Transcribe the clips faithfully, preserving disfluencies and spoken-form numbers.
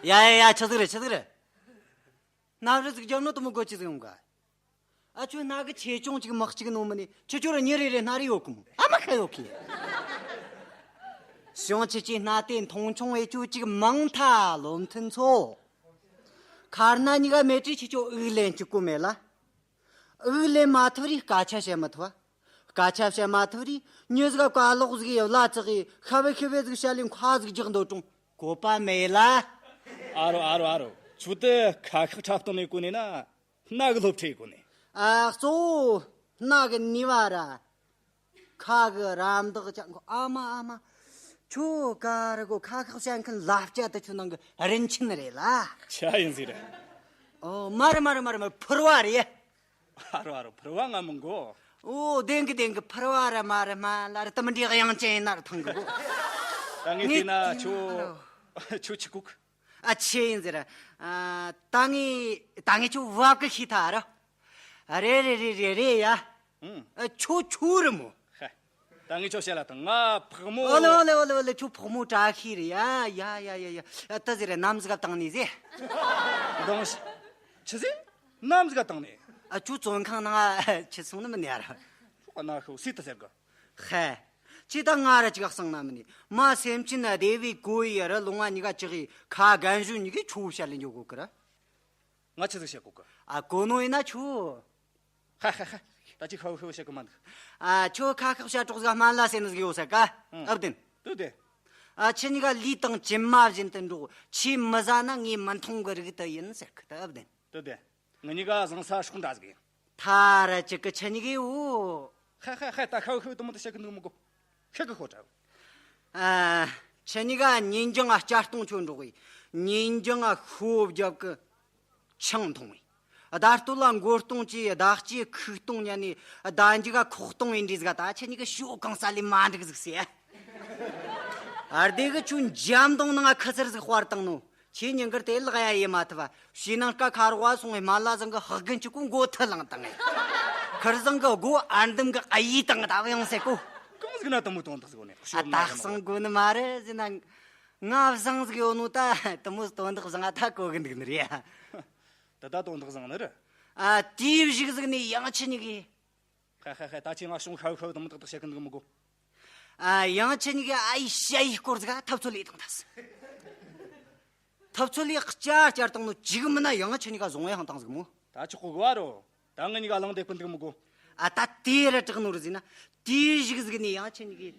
ཡ་ཡ་ཡ། ཆི་ཟིག་རེད། ཆི་ཟིག་རེད། སྣ་རུ་ཟིག་རྒྱབ་ནོ་དེ་མོ་དགོད་ཆི་ཟིག་ཡོང་ག། ཨ། ཁྱོད་སྣ་གི་ཆེ་ཆུང་ཅིག་མི་གཅིག་ནོ་མིན་ནི། ཁྱོད་ཁྱོད་ར་མྱི་རེ་རེ་སྣ་རེ་ཡོད་གི་མོ། ཨ་མ་ཁ་ཡོད་གི། བྱུང་ཁྱེད་ཀྱི་སྣ་དེ་མཐོང་ཆུང་བྱེད་རྒྱུ་ཅིག་མང་ཐལ། བློ་མཐུན་ཚོ། ཁ་སྣ་གཉིས་ཀ་མེད་དུས་ཁྱེད་ཆོ་དབུགས་ལེན་གཅིག་གོ་མེད་ལ། དབུགས་ལེན་མ་ཐུབ་རེ་སྐད་ཆ་བཤད་མི་ཐུབ། སྐད་ཆ་བཤད་མ་ཐུབ་རེ་མྱི་ཟིག་ག་བཀའ་ལོག་ཟིག་ཡེ་བླ་བཙག་གི། ཤ་བེ་ཤི་བེ་ཟིག་བཤད་ལེ་ཁ་ཟིག་རྒྱག་འདོད་རུང་གོ་བ་མེད་ལ། ཨ་རོ་ཨ་རོ་ཨ་རོ། ཁྱོད་དེ་ཁ་ཤགས་འཁྲབ་སྟངས་ནས་གོ་ནས་ན། སྣ་གི་སློབ་ཁྲིད་གོ་ནས། ཨ། གཙོ་བོ་སྣ་གི་ནུས་པ་ར། ཁ་གི་རམ་འདེགས་ཅན་གོ། ཨ་མ་ཨ་མ། ཁྱོད་ག་རེ་གོ། ཁ་ཤགས་བཤད་མཁན་ལབ་རྒྱུ་དེ་ཁྱོད་ནང་གི་རིན་ཆེན་རེད་ལ། ཆི་ཡིན་ཟེར། ཨོ། མ་རེད་མ་རེད་མ་རེད་མ་རེད། ཕུར་བ་རེད། ཨ་རོ་ཨ་རོ། ཕུར་བ་ང་མི་དགོ། ཨོ། བདེན་གི་བདེན་གི། ཕུར་བ་ར་མ་རེད་མ་ལ་རེད། དེ་མིན་འདྲའི་དབྱངས་ཅན་ཡིན་ན་ར་ཐང་གི་གོ། ད་ངས་བལྟས་ན་ངས་ཁྱོད། ཨ་རོ། ཁྱོད་ཆི་གོ་གི། ཨ། ཆི་ཡིན་ཟེར། ཨ། ད་ངས་ད་ངས་ཁྱོད་བབ་གི་ཤེས་ཐལ་ར། རེད་རེད་རེད་རེད་རེད་ཡ། ཨང་། ཨ། ཁྱོད་ཁྱོད་རེད་མོ། ཧ། ད་ངས་ཁྱོད་བཤད་ལ་དང་། ང་ཕག་མོ། ཨོ་ལེ་ཨོ་ལེ་ཨོ་ལེ་ཨོ་ལེ། ཁྱོད་ཕག་མོ་བཀྲ་ཤིས་རེད་ཡ། ཡ་ཡ་ཡ་ཡ། ཨ། ད་ཟེར་ར་ནམ་ཟིག་ག་བཏང་ནས་ཟེར། འདང་ཞིག། ཆི་ཟེར། ནམ་ཟིག་ག་བཏང་ནས། ཨ། ཁྱོད་བཙོན་ཁང་ནང་ང་ཁྱེར་སོང་ནི་མིན་ནི་ཡ་ར། ཁྱོད་ན་ཤོ་སི་ད་ཟེར་གི། ཧེ། ཁྱེད་ད་ང་ར་ཅིག་ག་གསང་ན་མིན་ནི། མ་སེམས་ཅན་བདེ་བའི་གོ་ཡི་ར་ལུང་བ་གཉིས་ཀ་ཅིག་གི་ཁ་རྒན་གཞོན་གཉིས་ཀས་ཁྱོད་བཤད་ལེ་འཇོག་གོ་གི་ར། ང་ཆི་ཟིག་བཤད་གོ་གི། ཨ། གོ་ནོ་ཡིན་ན་ཁྱོད། ཧ་ཧ་ཧ། ད་ཅིག་ཤ་བོ་ཤ་བོ་བཤད་གི་མ་འདུག། ཨ། ཁྱོད་ཁ་ཤགས་བཤད་གྲོགས་ཟིག་སྨན་བླ་ཟེར་ནི་ཟིག་ཡོད་ཟེར་ག། ཨང་། ཨབ་བདེན། དེ་བདེན། ཨ། ཁྱེད་གཉིས་ཀ་ལུས་དང་གྲིབ་མ་བཞིན་དུ་འགྲོགས། ཆེས་མི་ཟ་ན་ངས་མི་འཐུང་གི་རིགས་དེ་ཡིན་ཟེར་གི། དེ་ཨབ་བདེན། དེ་བདེན། ང་གཉིས་ཀ་བཟང་ས་སྲོག་འདྲ་ཟིག་ཡིན། ཐ་ར་ཅིག་གི་ཁྱེད་གཉིས་ཀས་འོ། ཧ་ཧ་ཧ། ད་ཤ་བོ་ཤ་བོ་དེ་མོ་དེ་བཤད་གི་འདུག་མི་དགོ། ཤེས་གི་ཤོག་དྲ། ཨ། ཁྱེད་གཉིས་ཀ་ཉིན་རྒྱུན་ང་སྐྱ་སྟོང་ཁྱོད་འགྲོགས་གི། ཉིན་རྒྱུན་ང་ཤོབ་རྒྱབ་གི། ཆང་འཐུང་བས། བརྡ་སྟོད་ལ་མགོ་སྟོང་གཅིག། བརྡ་སྐྱེས་ཁུག་སྟོང་ཉན་ནས། བརྡ་འཇུག་ག་ཁོག་སྟོང་ཡིན་འདྲ་ཟིག། ད་ཁྱེད་གཉིས་ཀ་ཤོ་གང་ས་ལས་མ་འགྲིག་ཟིག་ཟེར། ཨར་དེ་གི་ཁྱོད་འཇམ་དོང་ནང་ང་ཁུ་ཚུར་ཟིག་སྤར་བཏང་ནོ། ཁྱེད་ཉིན་དཀར་དེ་ལག་ཡ་ཡེ་མ་ཐུབ་བ། ཕྱི་ནང་ཀ་ཁ་རོག་བ་སོང་བས་སྨན་བླ་ཚང་གི་ཕག་རྒན་གཅིག་གོ་མགོ་ཐུ་ལངས་བཏང་ངས། ཁུར་བཟང་གི་སྒོ་ཨར་འདམ་གི་ཨ་ཡེ་བཏང་ད་བ་ཡང་ཟེར་གོ། གང་ཟིག་ན་དེ་མོ་དོན་དག་ཟིག་ཡོད་ནས། ཨ། ད་གསང་དགོས་ནི་མ་རེད་ཟེར་ན། ང་བཟང་ཟིག་ཡོད་ནོ་ད་དེ་མོ་དོན་དག་བཟང་ང་ད་གོ་གི་འདུག་ནི་རེད་ཡ། ད་ད་དོན་དག་བཟང་ནི་རེད། ཨ། དེའི་གཞུག་ཟིག་ནས་ཡང་ཁྱེད་གཉིས་ཀས། ཧ་ཧ་ཧ། ད་ཁྱེད་ང་ཤོང་ཤ་བོ་ཤ་བོ་དེ་མོ་ཏག་ཏག་བཤད་གི་འདུག་མི་དགོ། ཨ། ཡང་ཁྱེད་གཉིས་ཀས་ཨ་ཡེ་ཤ་ཡེ་སྐོར་ཟིག་ཐབ་ཚོད་ལས་བཏང་ཐལ། ཐབ་ཚོད་ལས་བསྐྱར་བསྐྱར་བཏང་ནོ་གཅིག་མིན་ན་ཡང་ཁྱེད་གཉིས་ཀ་བཟུང་བའི་ཧང་བཏང་ཟིག་མོ། ད་ཆོག་གོ་གི་བ་རོ། ད་ང་གཉིས་ཀ་ལངས་བསྡད་གི་འདུག་མི་དགོ། ཨ། ད་དེ་ར་དྲག་ནོ་རེད་ཟེར་ན། དེའི་གཞུག་ཟིག་ནས་ཡང་ཁྱེད་གཉིས་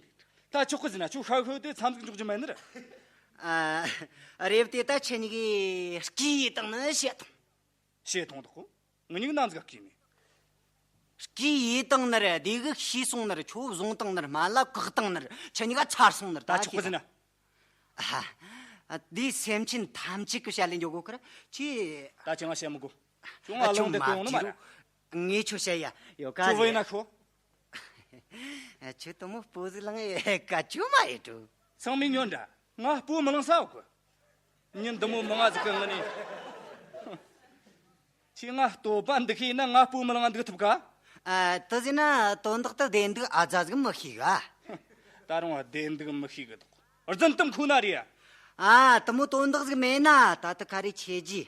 ཀས། ད་ཆོག་གི་ཟེར་ན། ཁྱོད་ཤ་བོ་ཤ་བོ་དེ་མཚམས་ཟིག་འཇོག་རྒྱུ་མེད་ནི་རེད། ཨ། རེབ་དེ་ད་ཁྱེད་གཉིས་ཀས་སྐེ་ཡེ་བཏང་ནི་བཤད་ཐོང་། བཤད་ཐོང་དག་གོ། ང་གཉིས་ཀ་ནམ་ཟིག་ག་སྐེ་མེད། སྐེ་ཡེ་བཏང་ནི་རེད། དེ་གི་ཤེས་སོང་ནི་རེད། ཁྱོད་བཟུང་བཏང་ནི་རེད། སྨན་བླ་བཀག་བཏང་ནི་རེད། ཁྱེད་གཉིས་ཀ་ཚར་སོང་ནི་རེད། ད་ད་ཆོག་གི་ཁྱེད་ཟེར་ན། ཨ། འདི་སེམས་ཅན་ཐམས་ཅད་གི་བཤད་ལེ་འཇོག་གོ་གི་ར། ཁྱེད། ད་ཁྱེད་ང་བཤད་མི་དགོ། ཁྱོད་ང་ཨ། ལོང་ཁྱོད་དེ་མ་གོ་ཡོང་ནི་མ་བྲིས་རེད། རོགས། ངས་ཁྱོད་བཤད་ཡ་ཡོད་ག་ཁྱོད་བོས་ཟེར། ན་ཤོ། ཁྱོད་དེ་མོ་སྤོ་ཟིག་ལངས་ཡེ་ག་ཅུ་མ་ཡེ་ཀྲུ། ཚང་མས་ཉོན་དྲ། ང་སྤོ་མི་ལངས་ས་ཡོད་གི། ཉིན་འདི་མོ་མང་ང་ཟིག་གི་ངི་ནས། ཁྱེད་ང་བསྟོད་པ་འདི་ཤེས་ན་ང་སྤོ་མི་ལངས་འདུག་ཐུབ་ག། ཨ། དེ་ཟེར་ན་དོན་དག་དེ་བདེན་འདུག་ཨ་ཙ་ཟིག་མི་ཤེས་ག། ད་རུང་བདེན་འདུག་མི་ཤེས་གི་དོག། རྫུན་གཏམ་ཁོ་ན་རེད་ཡ། ཨ། དེ་མོ་དོན་དག་ཟིག་མེད་ན་ད་ལྟ་ཁ་རེ་ཆེ་རྒྱུ།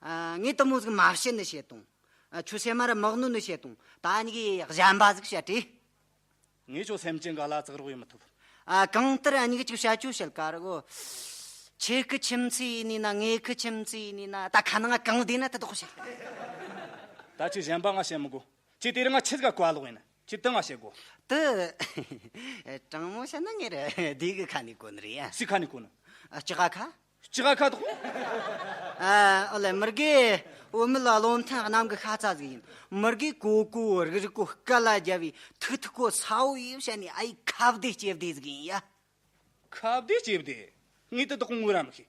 ཨ། ངས་དེ་མོ་ཟིག་མ་བཤད་ནི་བཤད་དང་། ཨ། ཁྱོད་སེམས་མ་ར་མག་ནོ་ནི་བཤད་དང་། ད་ཨ་ནི་གི་གཞན་པ་ཟིག་བཤད་དྲི། ངས་ཁྱོད་སེམས་ཅན་ག་ལ་ཙག་རོགས་ཡེ་མི་ཐུབ། ཨ། གང་ལྟར་ཨ་ནི་གི་ཅིག་བཤད་ཆོག་བཤད་ག་ར་གོ། ཁྱེད་ཀི་ཁྱིམ་མཚེས་ཡིན་ནི་ན་ངེད་ཀི་ཁྱིམ་མཚེས་ཡིན་ནི་ན། ད་ཁ་ནང་ང་གང་བསྡད་ན་ད་དོག་བཤད། ད་ཁྱོད་གཞན་པ་ང་བཤད་མི་དགོ། ཁྱོད་དེ་རིང་ང་ཆི་ཟིག་ག་བཀའ་ལོག་ཡིན། ཁྱོད་ད་ང་བཤད་དགོ། དེ་དྲང་མོ་བཤད་ན་ངེད་ར་སྡེ་གི་ཁ་ནས་གོ་ནི་རེད་ཡ། སུའི་ཁ་ནས་གོ་ནི། ཨ། སྤྱི་ཁ་ཁ། སྤྱི་ཁ་ཁ་དོག། ཨ། ཨོ་ལེ། མི་དགེ་བུ་མོ་ལ་བློ་མཐུན་རྣམས་ཀྱི་ཤ་ཚ་ཟིག་ཡིན། མི་དགེ་གོ་གོ་རིག་རིག་གོ་སྐད་ལ་རྒྱབ་བའི་ཐུག་ཐུག་གོ་ས་བོ་ཡིན་བཤད་ནས་ཨ་ཡེ་ཁ་བདེ་ལྕེ་བདེ་ཟིག་ཡིན་ཡ། ཁ་བདེ་ལྕེ་བདེ། ངས་དེ་དག་ངོ་ར་མི་ཤེས།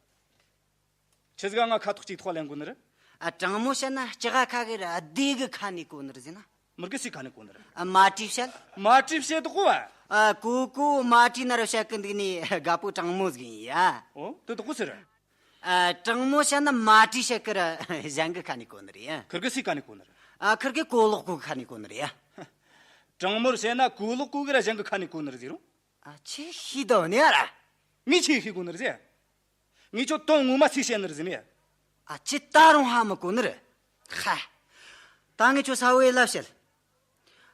ཆི་ཟིག་ག་ང་ཁ་ཐོག་གཅིག་ཐོག་ལེན་དགོ་ནི་རེད། ཨ། དྲང་མོ་བཤད་ན་སྤྱི་ཁ་ཁ་གི་ར་སྡེ་གི་ཁ་ནས་གོ་ནི་རེད་ཟེར་ན། མི་དགེ་སུའི་ཁ་ནས་གོ་ནི་རེད། ཨ། མ་བྲིས་བཤད། མ་བྲིས་བཤད་དོ་གོ་བ། ཨ། གོ་གོ་མ་བྲིས་ན་ར་བཤད་གི་འདུག་ནི་རྒད་པོ་དྲང་མོ་ཟིག་ཡིན་ཡ། ཨོ། དེ་དོ་གོ་ཟེར། ཨ། དྲང་མོ་བཤད་ན་མ་བྲིས་བཤད་གི་ར་གཞན་གི་ཁ་ནས་གོ་ནི་རེད་ཡ། ཁུར་གི་སུའི་ཁ་ནས་གོ་ནི་རེད། ཨ། ཁུར་གི་གོ་ལོག་གོ་གི་ཁ་ནས་གོ་ནི་རེད་ཡ། དྲང་མོར་བཤད་ན་གོ་ལོག་གོ་གི་ར་གཞན་གི་ཁ་ནས་གོ་ནི་རེད་ཟེར་རུང་། ཨ། ཁྱོས་ཤེས་དོ་ནི་ཡ་ར། ངས་ཆི་ཤེས་གོ་ནི་རེད་ཟེར། ངས་ཁྱོད་དོན་ངོ་མ་སུས་བཤད་ནི་རེད་ཟེར་ནས། ཨ། ཅི་ད་རུང་ཧ་མི་གོ་ནི་རེད། ཧ། ད་ངས་ཁྱོད་ས་བོ་ཡེ་ལ་བཤད།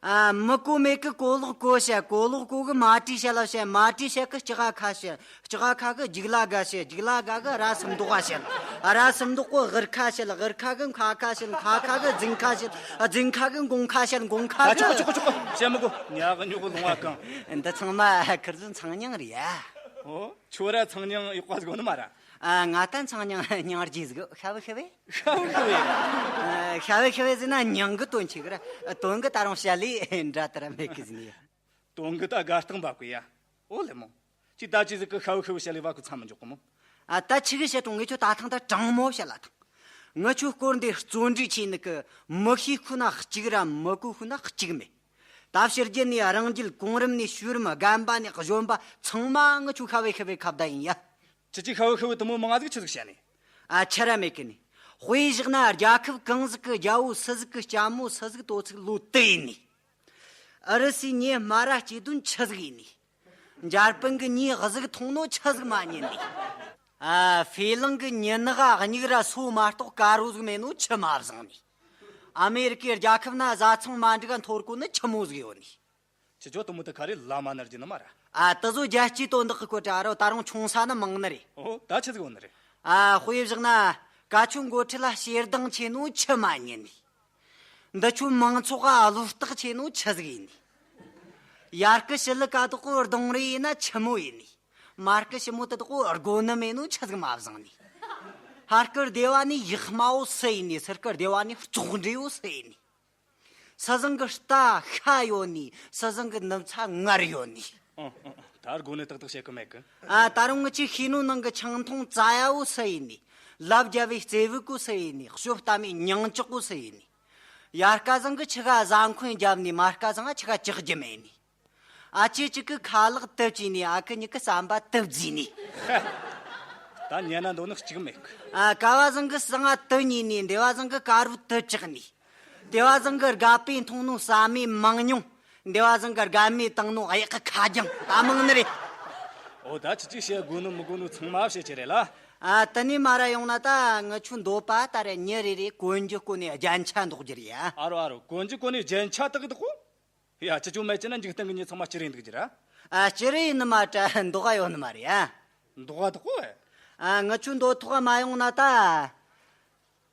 ཨ། མི་གོ་མེད་གི་གོ་ལོག་གོ་བཤད། གོ་ལོག་གོ་གི་མ་བྲིས་བཤད་ལ་བཤད། མ་བྲིས་བཤད་གི་ལྕགས་ཁ་བཤད། ལྕགས་ཁ་གི་རྒྱུག་ལ་དགའ་བཤད། རྒྱུག་ལ་དགའ་གི་ར་སུམ་མདོ་བ་བཤད། ར་སུམ་མདོ་གི་དབུར་ཁ་བཤད། དབུར་ཁ་གི་མཁའ་ཁ་བཤད། མཁའ་ཁ་གི་རྫིང་ཁ་བཤད། རྫིང་ཁ་གི་མགོང་ཁ་བཤད། མགོང་ཁ་ཨ། གི་ཆོག་གི་ཆོག་གི་ཆོག་གི། བཤད་མི་དགོས། ཉག་གི་ཉོག་གི་ལོང་བ་གང་། འདི་ཚང་མ་ཁིར་ཚོའི་མཚང་མྱིང་རེད་ཡ། ཨོ། ཁྱོད་ར་མཚང་མྱིང་ཡག་པ་ཟིག་ཡོད་ནི་མ་ར། ཨ། ང་ད་མཚང་མྱིང་སྙིང་རྗེ་ཟིག་ཤ་བོ་ཤ་བོ། ཤ་བོ་ཤ་བོ། ཨ། ཤ་བོ་ཤ་བོ་ཟེར་ན་མྱིང་གི་དོན་ཆེ་གི་ར། དོན་གི་ད་རུང་བཤད་ལས་འདྲ་ད་ར་མེད་གི་ཟེར་ནི་ཡ། དོན་གི་ད་དགའ་སྟངས་འབབ་གི་ཡ། ཨོ་ལེ་མོ། ཅི་ད་ཅི་ཟིག་གི་ཤ་བོ་ཤ་བོ་བཤད་ལས་བ་གི་མཚམས་མི་འཇོག་གི་མོ། ཨ། ད་ཆི་གི་བཤད་དྲུང་། ངས་ཁྱོད་ད་ཐེངས་ད་དྲང་མོ་བཤད་ལ་ཐང་། ངས་ཁྱོད་སྐོར་འདི་བརྩོན་འགྲུས་ཆེ་ནི་གི་མི་ཤེས་ཁུ་ན་གཅིག་ར་མི་གོ་ཁུ་ན་གཅིག་མེད། ད་ཕྱི་རྒྱལ་ནས་རང་རྒྱལ། གོང་རིམ་ནས་བྱུ་རིམ། རྒན་པ་ནས་གཞོན་པ། ཚང་མ་ངས་ཁྱོད་ཤ་བོ་ཤ་བོ་ཁ་བརྡ་ཡིན་ཡ། ཁྱེད་ཀྱི་ཤ་བོ་ཤ་བོ་དེ་མོ་མང་ང་ཟིག་ཆི་ཟིག་བཤད་ནས། ཨ། ཆི་ར་མེད་གི་ནི། དཔེ་བཞག་ན་རྒྱལ་ཁབ་གང་ཟིག་གི་རྒྱལ་པོ་སུ་ཟིག་གི་ལྕམ་མོ་སུ་ཟིག་དོ་ཚིག་ལོ་དུ་ཡིན་ནི། ཨུ་རུ་སུའི་མྱི་སྨ་ར་སྐྱེ་དོན་ཆི་ཟིག་ཡིན་ནི། འཇར་པན་གི་མྱི་གཟུགས་མཐོང་ནོ་ཆི་ཟིག་མ་ཉན་ནི། ཨ། ཧྥེ་གླིང་གི་མྱི་ནག་ག་སྙིགས་ར་སོ་མ་གཏོགས་དཀར་བོ་ཟིག་མེད་ནོ་ཆི་མ་བཟང་ནི། ཨ་མེ་རི་ཀའི་རྒྱལ་ཁབ་ན་བཟའ་ཚང་མ་འགྲིག་ག་འཐོར་གོ་ནི་ཆི་མོ་ཟིག་ཡོད་ནི། ཁྱེད་ཆོ་དེ་མོ་དེ་ཁ་རེ་ལ་མ་ནར་རྒྱུ་ནི་མ་ར། ཨ། དེ་ཚོ་རྒྱལ་སྤྱིའི་དོན་དག་གི་སྐོར་དྲ་རོ། ད་རུང་ཆུང་ས་ནི་མང་ནི་རེད། ཨོ། ད་ཆི་ཟིག་ཡོད་ནི་རེད། ཨ། དཔེ་བཞག་ན་ཀ་ཆུ་འགོ་ཁྲིད་ལ་ཞེ་སྡང་ཆེ་ནོ་ཆི་མ་ཉན་ནི། འདི་ཆོ་མང་ཚོགས་ག་བློ་རྟགས་ཆེ་ནོ་ཆི་ཟིག་ཡིན་ནི། ཡར་གི་ཞི་ལི་ཀ་དོག་གོ་གདོང་རིས་ཡིན་ན་ཆི་མོ་ཡིན་ནི། མར་གི་ཞི་མོ་དེ་དོག་གོ་སྒོ་ནི་མེད་ནོ་ཆི་ཟིག་མ་བཟང་ནི། ཧར་གི་སྡེ་བ་ནི་ཡག་མ་བོ་སུ་ཡིན་ནི། ཚུར་གི་སྡེ་བ་ནི་བཙོག་འདྲེ་བོ་སུ་ཡིན་ནི། སུ་ཟིག་གི་རྟ་ཤ་ཡོད་ནི། སུ་ཟིག་གི་ནུབ་ཚ་ངར་ཡོད་ནི། ཨང་ཨང་ཨང་། ད་སྒོ་ནས་ཏག་ཏག་བཤད་གི་མེད་གི། ཨ། ད་རུང་ངི་ཆོའི་ཤེས་ནོ་ནང་གི་ཆང་འཐུང་རྩ་ཡ་བོ་སུ་ཡིན་ནི། ལབ་རྒྱབ་བའི་རྩེ་ཕུད་གོ་སུ་ཡིན་ནི། ཞོ་གཏམ་མི་མྱིང་ཅོག་གོ་སུ་ཡིན་ནི། ཡར་ཀ་ཟིག་གི་ཆི་ག་བཟའ་འཁོན་རྒྱབ་ནི། མར་ཀ་ཟིག་ཆི་ག་ཅག་རྒྱུ་མེད་ནི། ཨ་ཅེ་གཅིག་གི་ཁ་ལག་དུ་བཅུས་ནི། ཨ་ཁུ་གཉིས་གི་ཟམ་པ་དུ་བརྫིས་ནི། ད་ཉན་ན་འདོད་ནི་གཅིག་མེད་གི། ཨ། ཀ་བ་ཟིག་གི་ཟངས་དུ་ཉོས་ནི། འདེ་བ་ཟིག་གི་དཀར་བོ་དུ་བཅག་ནི། དེ་བ་ཟིག་གི་རྒད་པོས་འཐུང་ནོ་ཟ་མའི་མང་ཉུང་། འདེ་བ་ཟིག་གི་རྒན་མོས་བཏང་ནོ་གཡག་གི་ཁ་རྒྱང་། ད་མང་ནི་རེད། ཨོ། ད་ཁྱེད་ཀྱིས་བཤད་དགོས་ནོ་མི་དགོས་ནོ་ཚང་མ་བཤད་ཀྱི་རེད་ལ། ཨ། དེ་ནས་མར་ར་ཡོང་ན་ད་ངི་ཆོའི་འདོད་པ་ད་ར་མྱི་རེ་རེ་གོན་རྒྱུ་བསྐོན་ནས་རྒྱན་ཆ་འདོགས་རྒྱུ་རེད་ཡ། ཨ་རོ་ཨ་རོ། གོན་རྒྱུ་བསྐོན་ནས་རྒྱན་ཆ་དག་འདོགས་གོ། ཡ། ཁྱེད་ཆོ་མེད་ཀྱི་ན་འཇིག་རྟེན་གི་མྱི་ཚང་མ་སྤྱིར་ཡིན་འདུག་རྒྱུ་ར། ཨ། སྤྱིར་ཡིན་ནི་མ་ད་འདོགས་ག་ཡོད་ནི་མ་རེད་ཡ། འདོགས་ག་འདོགས་གོ། ཨ། ངི་ཆོའི་འདོད་ཐོག་མ་ཡོང་ན་ད།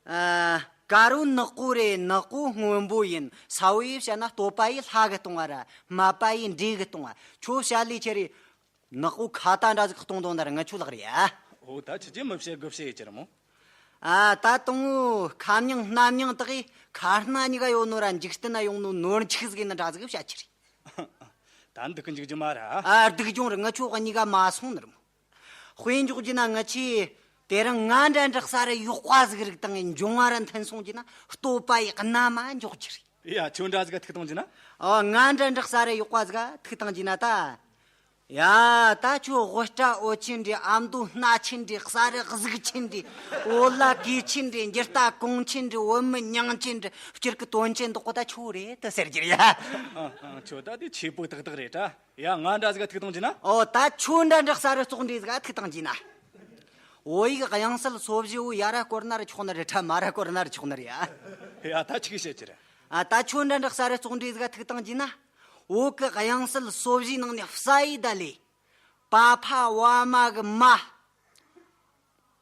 ཨ། དཀར་བོ་ནག་པོ་རེད། ནག་པོ་སྔོན་པོ་ཡིན། ས་བོ་ཡིས་བཤད་ན་སྟོད་པ་ཡིས་ལྷ་གི་གཏོང་བ་ར། སྨད་པ་ཡིས་འདྲེ་གི་གཏོང་བ། ཁྱོད་བཤད་ལས་ཆི་རེད། ནག་པོ་ཁྭ་ཏ་འདྲ་ཟིག་གཏོང་དོན་ན་ར་ངི་ཆོའི་ལག་རེད་ཡ། ཨོ། ད་ཁྱེད་ཀྱིས་མི་བཤད་དགུ་བཤད་ཡེད་རྒྱུ་རེད་མོ། ཨ། ད་དང་བོ་ཁ་མྱིང་སྣ་མྱིང་དག་གིས་ཁ་སྣ་གཉིས་ཀ་ཡོད་ནོ་ར་འཇིག་རྟེན་ན་ཡོང་ནོ་ནོར་འཁྲུལ་ཟིག་ཡིན་ནི་འདྲ་ཟིག་བཤད་རྒྱུ་རེད། ད་འདུག་གི་འཇུག་རྒྱུ་མ་རེད། ཨ། སྡུག་གྱོང་རེད། ངི་ཆོ་གཉིས་ཀ་མ་སོང་ནི་རེད་མོ། དཔེ་འཇོག་རྒྱུ་ན་ངི་ཆོས་དེ་རིང་ང་འདྲ་འདྲ་ས་རེ་ཡག་པ་ཟིག་རིག་དང་འབྱུང་བ་ར་མཐུན་སོང་རྒྱུ་ན་སྟོད་པ་ཡི་གནའ་མ་འཇོག་རྒྱུ་རེད། ཡ། ཁྱོད་འདྲ་ཟིག་ག་ཐུག་བཏང་རྒྱུ་ན། ཨོ། ང་འདྲ་འདྲ་ས་རེ་ཡག་པ་ཟིག་ག་ཐུག་བཏང་རྒྱུ་ན་ད། ཡ། ད་ཁྱོད་དབུ་སྐྲ་འོད་ཆེན་འདྲ། ཨ་མདོ་སྣ་ཆེན་འདྲ། གསར་གཟུགས་ཆེན་འདྲ། འོ་ལ་གོས་ཆེན་འདྲ། འགྱུར་རྟ་གོང་ཆེན་འདྲ། བུད་མེད་མྱིང་ཆེན་འདྲ། སྤྱིར་གི་དོན་ཆེན་འདོགས་གོ་ད་ཁྱོད་རེད་དུ་ཟེར་རྒྱུ་རེད་ཡ། ཨང་ཨང་། ཁྱོད་ད་དེ་ཆེ་པོ་ཏག་ཏག་རེད་ད། ཡ། ང་འདྲ་ཟིག་ག་ཐུག་བཏང་རྒྱུ་ན། ཨོ། ད་ཁྱོད་འདྲ་འདྲ་གསར་བཙོག་འདྲ་ཟིག་ག་ཐུག་བཏང་རྒྱུ་ན། བོད་ཡིག་དབྱངས་གསལ་སོ་བཞི་བོ་ཡར་ར་བསྐོར་ན་ར་ཆོག་ནི་རེད། ཁྲ་མར་ར་བསྐོར་ན་ར་ཆོག་ནི་རེད་ཡ། ཡ། ད་ཆི་གི་བཤད་རྒྱུ་རེད། ཨ། ད་ཁྱོད་འདྲ་འདྲ་གསར་བཙོག་འདྲ་ཟིག་ག་ཐུག་བཏང་རྒྱུ་ན། བོད་གི་དབྱངས་གསལ་སོ་བཞིའི་ནང་ནས་ས་ཡི་ད་ལས། པ་ཕ་བ་མ་གི་མ།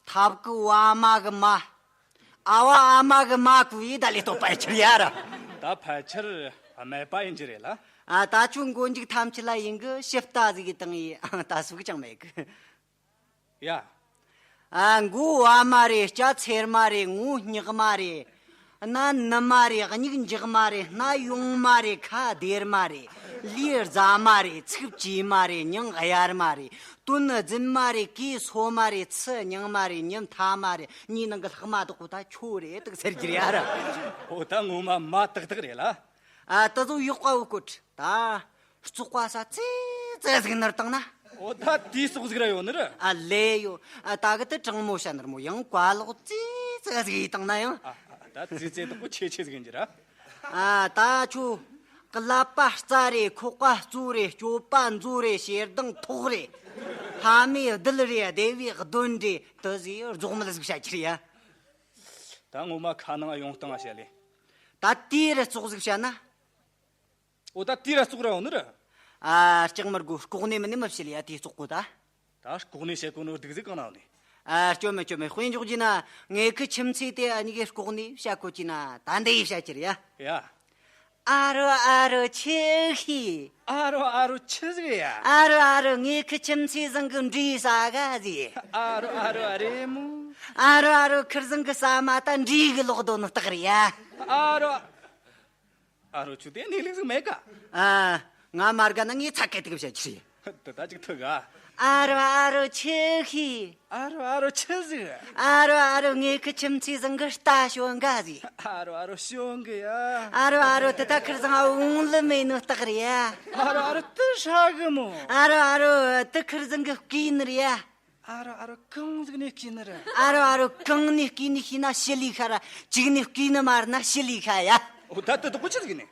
ཐབ་གི་བ་མ་གི་མ། ཨ་བ་ཨ་མ་གི་མ་གི་ཡི་ད་ལས་སྟོད་པ་ཡི་ཆུ་ཡ་ར། ད་ཕལ་ཆེར་སྨད་པ་ཡིན་རྒྱུ་རེད་ལ། ཨ། ད་ཁྱོད་མགོ་མཇུག་ཐམས་ཅད་ལ་ཡིན་གི། ཞིབ་ལྟ་ཟིག་ཡི་དང་ཡི་ད་སུག་ཅང་མེད་གི། ཡ། ཨ། མགོ་བ་མ་རེད། སྐྲ་ཚེར་མ་རེད། ངོ་སྙིགས་མ་རེད། སྣ་ནུ་མ་རེད། མྱིག་འཇག་མ་རེད། སྣ་ཡོང་མ་རེད། ཁ་སྡེར་མ་རེད། ལུས་རྫ་མ་རེད། ཚིག་བཅོས་མ་རེད། མྱིང་གཡར་མ་རེད། དོན་རྫུན་མ་རེད། གོས་སོ་མ་རེད། ཚུལ་རྙིང་མ་རེད། ཉམ་ཐག་མ་རེད། མྱིའི་ནང་གི་ལྷག་མ་དག་པོ་ད་ཁྱོད་རེད་དག་ཟེར་རྒྱུ་རེད་ཡ་ར། ཨོ། ད་ངོ་མ་མ་ཏག་ཏག་རེད་ལ། ཨ། ད་ཚོ་ཡག་པ་བོ་བཀོད་ད། བཙོག་པ་ས་ཙི་ཙི་ཟིག་ནར་བཏང་ན། ཨོ། ད་དེའི་ཙོག་ཟིག་ར་ཡོད་ནི་རེད། ཨ། ལོས་ཡོད། ཨ། ད་གི་དེ་དྲང་མོ་བཤད་ནི་རེད་མོ། ཡང་བཀའ་ལོག་ཙི་ཙི་ཟིག་ཡི་བཏང་ན་ཡང་། ཨ། ད་ཙི་ཙི་དག་པོ་ཆེ་ཆེ་ཟིག་ཡིན་རྒྱུ་ར། ཨ། ད་ཁྱོད་ཀླད་པ་རྩ་རེད། ཁོག་པ་གཙོ་རེད། སྤྱོད་པ་མཛོ་རེད། ཞེ་སྡང་ཐོག་རེད། ཕ་མའི་རྡུལ་རེད་ཡ། སྡེ་བའི་གདོན་རེད། དེ་ཟིག་རྫོགས་མེད་ཟིག་བཤད་རྒྱུ་རེད་ཡ། ད་ངོ་མ་ཁ་ནང་ཡོང་སྟངས་བཤད་ལེ། ད་དེའི་རུ་ཙོག་ཟིག་བཤད་ན། འོ་ད་དེའི་རུ་ཙོག་ར་ཡོང་ནི་རེད། ཨ། ལྕགས་མར་གོ་ལྐོག་ནས་མིན་ནི་མི་བཤད་ལེ་ཡ། དེ་ཙོག་གོ་ད། ད་ལྐོག་ནས་བཤད་གོ་ནོ་སྡུག་ཟིག་གང་ན་ཡོད་ནི། ཨ། སྐྱོན་མེད་སྐྱོན་མེད། དཔེ་འཇོག་རྒྱུ་ན། ངེད་ཁི་ཁྱིམ་མཚེས་དེ་གཉིས་ཀས་ལྐོག་ནས་བཤད་གོ་རྒྱུ་ན། ད་འདི་ཡི་བཤད་རྒྱུ་རེད་ཡ། ཡ། ཨ་རོ་ཨ་རོ་ཆི་ཤི། ཨ་རོ་ཨ་རོ་ཆི་ཟིག་ཡ། ཨ་རོ་ཨ་རོ་ངེད་ཁི་ཁྱིམ་མཚེས་ཟིག་གི་འབྲས་ཟ་ག་ཟིག་ཨ་རོ་ཨ་རོ་ཨ་རེ་མོ། ཨ་རོ་ཨ་རོ་ཁིར་ཟིག་གི་ཟ་མ་ད་འབྲས་གི་ལོག་དོ་ནི་སྟག་རེད་ཡ། ཨ་རོ། ཨ་རོ་ཆུ་དེ་ནས་ལེགས་ཟིག་མེད་ག་ཨ། ང་མར་ག་ན་ངས་ཚ་གེ་ཏིག་བཤད་ཀྱི་རེད། དེ་ད་ཅིག་ཐུག་ག་ཨ་རོ་ཨ་རོ་ཆི་ཤི། ཨ་རོ་ཨ་རོ་ཆི་ཟིག་ཨ་རོ་ཨ་རོ་ངེད་ཁི་ཁྱིམ་མཚེས་ཟིག་གི་རྟ་ཞོན་ག་ཟིག་ཨ་རོ་ཨ་རོ་ཞོན་གི་ཡ། ཨ་རོ་ཨ་རོ་དེ་ད་ཁིར་ཟིག་བོང་ལུ་མེད་ནི་སྟག་རེད་ཡ། ཨ་རོ་ཨ་རོ་དེ་ཧྲ་གི་མོ། ཨ་རོ་ཨ་རོ་དེ་ཁིར་ཟིག་གི་སྐེ་ནི་རེད་ཡ། ཨ་རོ་ཨ་རོ་གང་ཟིག་ནས་སྐེ་ནི་རེད། ཨ་རོ་ཨ་རོ་གང་ནས་སྐེ་ནི་ཤེས་ན་ཞི་ལི་ཤ་ར། གཅིག་ནས་སྐེ་ནི་མ་རེད་ན་ཞི་ལི་ཤ་ཡ། འོ་ད་དེ་དག་གོ་ཆི་ཟིག་ནས།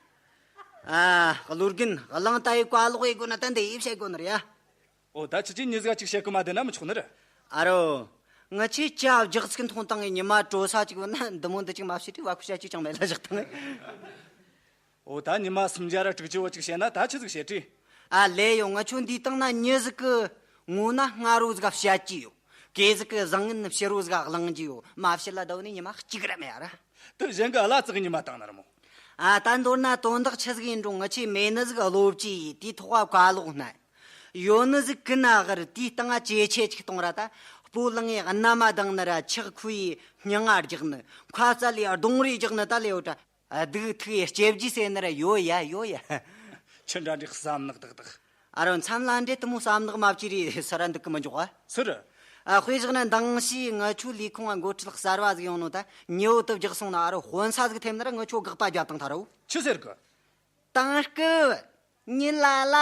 ཨ། བློ་རྒན་གླང་རྟ་ཡི་བཀའ་ལོག་ཡེ་དགོས་ན་ད་འདི་ཡེ་བཤད་དགོས་ནི་རེད་ཡ། འོ་ད་ཁྱེད་ཀྱིས་མྱི་ཟིག་ག་ཅིག་བཤད་གི་མ་བསྡད་ན་མི་ཆོག་ནི་རེད། ཨ་རོ། ང་ཆོས་ཇ་བརྒྱག་ཚིག་འཐུང་བཏང་ངས་ཉི་མ་དྲོ་ས་ཅིག་བུད་ན་འདི་མོ་འདི་ཅིག་མ་བཤད་དུས་བ་ཁུ་བཤད་ཅིག་ཅང་མེད་ལ་བཞག་བཏང་ངས། འོ་ད་ཉི་མ་སུམ་བརྒྱ་ར་དྲུག་ཅུ་བོ་ཅིག་བཤད་ན་ད་ཆི་ཟིག་བཤད་དྲིས། ཨ་ལེ་ཡོ། ང་ཆོ་འདིའི་སྟེང་ན་མྱི་ཟིག་གི་ངོ་ན་སྔ་རོ་ཟིག་བཤད་ཀྱི་ཡོད། གེ་ཟིག་གི་བཟང་ངན་ཕྱི་རོ་ཟིག་གླེང་གི་ཡོད། མ་བཤད་ལ་ད་བོ་ནི་ཉི་མ་གཅིག་ར་མེད་ཨ་ར། དེ་གཞན་གི་ཨ་ལ་ཙིག་ཉི་མ་བཏང་ནི་རེད་མོ། ཨ་ད་མདོར་ན་དོན་དག་ཆི་ཟིག་ཡིན་རུང་ང་ཆོས་མེད་ནི་ཟིག་བློ་བཅོས་ཡེ། དེའི་ཐོག་བ་བཀའ་ལོག་ན། ཡོད་ནི་ཟིག་གི་ན་གར་དེའི་སྟེང་ང་ཇེ་ཆེ་ཅིག་གཏོང་ར། ད་སྤོ་ལངས་ཡེ་མནའ་མ་ལྡང་ནི་ར། ཆག་ཁུ་ཡེ་སྙིང་ང་རྒྱག་ནི། ཁ་རྩ་ལས་རྡུང་རེས་རྒྱག་ནི་ད་ལེ་ཡོད་དྲ། ཨ། སྡུག་ཐུག་ཡེ་སྐྱེ་བརྒྱུད་ཟེར་ནི་ར་ཡོད་ཡ་ཡོད་ཡ། ཆི་འདྲ་འདྲའི་བསམ་ནག་དག་དག་ཨ་རོ། མཚམས་ལ་འདྲེ་དེ་མོ་བསམ་ནག་མ་བཅོས་རེ་ས་ར་འདུག་གི་མི་འཇོག་ཨ། སུ་རེད། ཨ། དཔེ་བཞག་ན་མདང་ཞིག་ང་ཆོའི་ལས་ཁུངས་ང་འགོ་ཁྲིད་གསར་བ་ཟིག་ཡོང་ནོ་ད། ཉི་འོད་དེ་བརྒྱག་སོང་ན་ཨ་རོ་དཔོན་ས་ཟིག་ཐེབས་ན་ར་ང་ཆོ་དགག་པ་རྒྱབ་བཏང་ཐལ་རོ། ཆི་ཟེར་གི། དེང་སྐབས་ཉིན་ལ་ལ་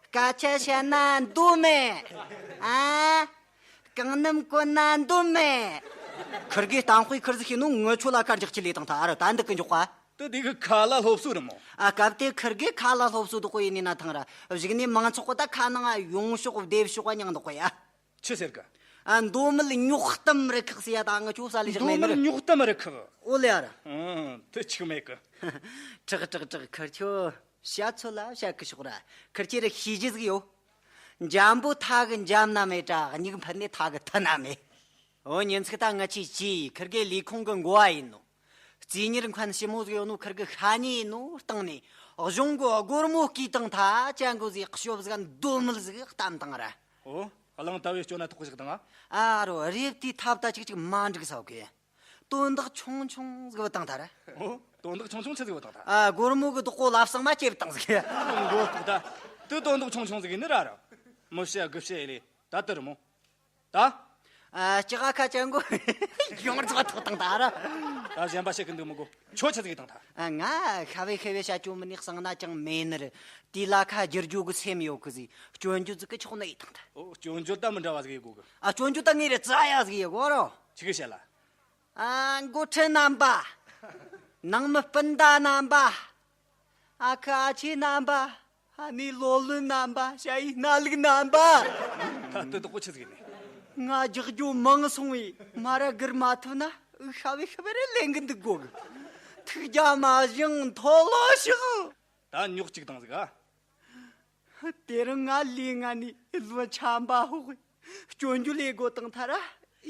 སྐད་ཆ་བཤད་ན་འདོད་མེད། ཨ། རྐང་སྣམ་གོན་ན་འདོད་མེད། ཁིར་གེ་གཏམ་དཔེ་ཁིར་ཟིག་ཤེས་ནོ་ངོ་ཆོ་ལ་ཁ་རྒྱག་ཆི་ལས་དང་ཐ་ཨ་ར་ད་འདི་གི་འཇོག་པ། དེ་དེ་གི་ཁ་ལ་སློབ་གསོ་རེད་མོ། ཨ། སྐབས་དེ་ཁིར་གེ་ཁ་ལ་སློབ་གསོ་དག་གོ་ཡིན་ནི་ན་ཐང་ར་གཞུག་ནས་མང་ཚོགས་གོ་ད་ཁ་ནང་ཡོང་ཕྱོགས་བདེ་ཕྱོགས་ཉང་དག་གོ་ཡ། ཆི་ཟེར་གི། ཨ། མདོ་མེད་རྙོག་གཏམ་རུ་ཁག་ཟེར་ཡ་ད་ང་ཆོ་ས་ལས་བཞག་མེད་ནི་རེད། མདོ་མེད་རྙོག་གཏམ་རུ་ཁག་འོ་ལེ་ཨ་ར། ཨང་། དེ་ཆིག་མེད་གི། དྲག་དྲག་དྲག་ཁིར་ཆོ་བཤད་ཚོད་ལ་བཤད་གི་ཤོག་ར། ཁིར་ཆོ་ར་ཤེས་རྒྱུ་ཟིག་ཡོད། འཇམ་པོ་ཐག་གི་འཇམ་ན་མེད་དྲ་སྙིགས་འཕུར་ནས་ཐག་གི་ཐུ་ན་མེད། འོ་ཉིན་ཚིག་ད་ང་ཆོས་ཅི་ཁིར་གེ་ལས་ཁུངས་གི་འགོ་བ་ཡིན་ནོ། རྩིས་གཉེར་མཁན་ཞི་མོ་ཟིག་ཡོད་ནོ་ཁིར་གི་ཤ་ཉེ་ཡིན་ནོ་སྟེང་ནས་གཞུང་གི་སྒོར་མོ་བསྐུས་བཏང་ཐ་ཅན་གོ་ཟིག་ཤོབ་ཟིག་འདོད་མེད་ཟིག་བཏང་བཏང་ར། འོ། གླང་རྟ་བའི་སྐྱོན་ན་ཐོག་ཞིག་དང་ཨ། ཨ་རོ། རེབ་དེའི་ཐབ་ད་ཅིག་ཅིག་མ་འགྲིག་ས་གི། དོན་དག་ཆུང་ཆུང་ཟིག་བཏང་ཐ་ར། འོ། དོན་དག་ཆུང་ཆུང་ཆི་ཟིག་བཏང་ཐ། ཨ། སྒོར་མོ་གི་བདག་པོ་ལབ་སང་མ་ཅེབ་བཏང་ཟིག་མགོ་ཐུག་ད། དེ་དོན་དག་ཆུང་ཆུང་ཟིག་ཡིན་ནི་ར་ར། མི་བཤད་དགུ་བཤད་ཡེ་ལེ། ད་དེ་རེད་མོ། ད། ཨ། ལྕགས་ཁ་ཅན་གོ་ཡོངས་རྫོགས་ཐོག་བཏང་ད་ར། ད་གཞན་པ་བཤད་གི་འདུག་མི་དགོ། ཁྱོད་ཆི་ཟིག་བཏང་ཐ། ཨ། ང་ཤ་བའི་ཤ་བའི་བྱ་སྤྱོད་མི་ནི་གསང་ན་ཅང་མེད་ནི་རེད། དེ་ལ་ཁ་བསྒྱུར་རྒྱུ་གི་སེམས་ཡོད་གི་ཟིག་སྐྱོན་བརྗོད་ཟིག་གི་ཆོག་ནི་ཡིན་བཏང་ཐ། འོ། སྐྱོན་བརྗོད་ད་མི་འདྲ་བ་ཟིག་ཡེ་དགོ་གི། ཨ། སྐྱོན་བརྗོད་ད་ངས་རེ་ཙ་ཡ་ཟིག་ཡེ་དགོ་རོ། ཆི་གི་བཤད་ལ། ཨ། འགོ་ཁྲིད་རྣམ་པ། ནང་མི་སྤུན་ཟླ་རྣམ་པ། ཨ་ཁུ་ཨ་ཆེ་རྣམ་པ། ཨ་ནེ་ལོ་ལོན་རྣམ་པ། ཞ་ཡི་སྣ་ལུག་རྣམ་པ། ད་དེ་དག་གོ་ཆི་ཟིག་ནས། ང་རྒྱག་རྒྱུ་མང་སོང་བས་མ་ར་སྒུར་མ་ཐུབ་ན་ཤ་བའི་ཤ་བའི་རེ་ལེན་གི་འདུག་གོ་གི། ཐུགས་རྒྱལ་མ་བཞེངས་མཐོལ་ལོ་བཤགས། ད་རྙོག་གཅིག་བཏང་ཟིག་ཨ། དེ་རིང་ང་ལས་ང་ནི་ལོ་ཆམ་པ་ཧོག་སྐྱོན་བརྗོད་ལས་སྒོ་དང་ཐ་ར་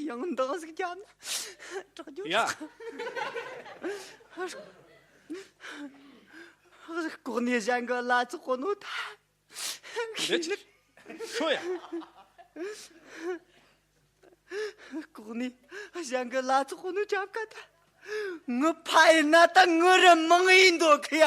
ཡང་འདང་ཟིག་རྒྱབ་ན་དྲག་རྒྱུ། ཡ། ལྐོག་ནས་གཞན་གི་ལ་ཚོགས་གོ་ནོ་ད། འདི་ཆི། ཤོ་ཡ། ལྐོག་ནས་གཞན་གི་ལ་ཚོགས་གོ་ནོ་རྒྱབ་ཀ་ད། ངི་ཕ་ཡིན་ན་ད་ངི་རུ་མང་ཡིན་འདོད་གི་ཡ།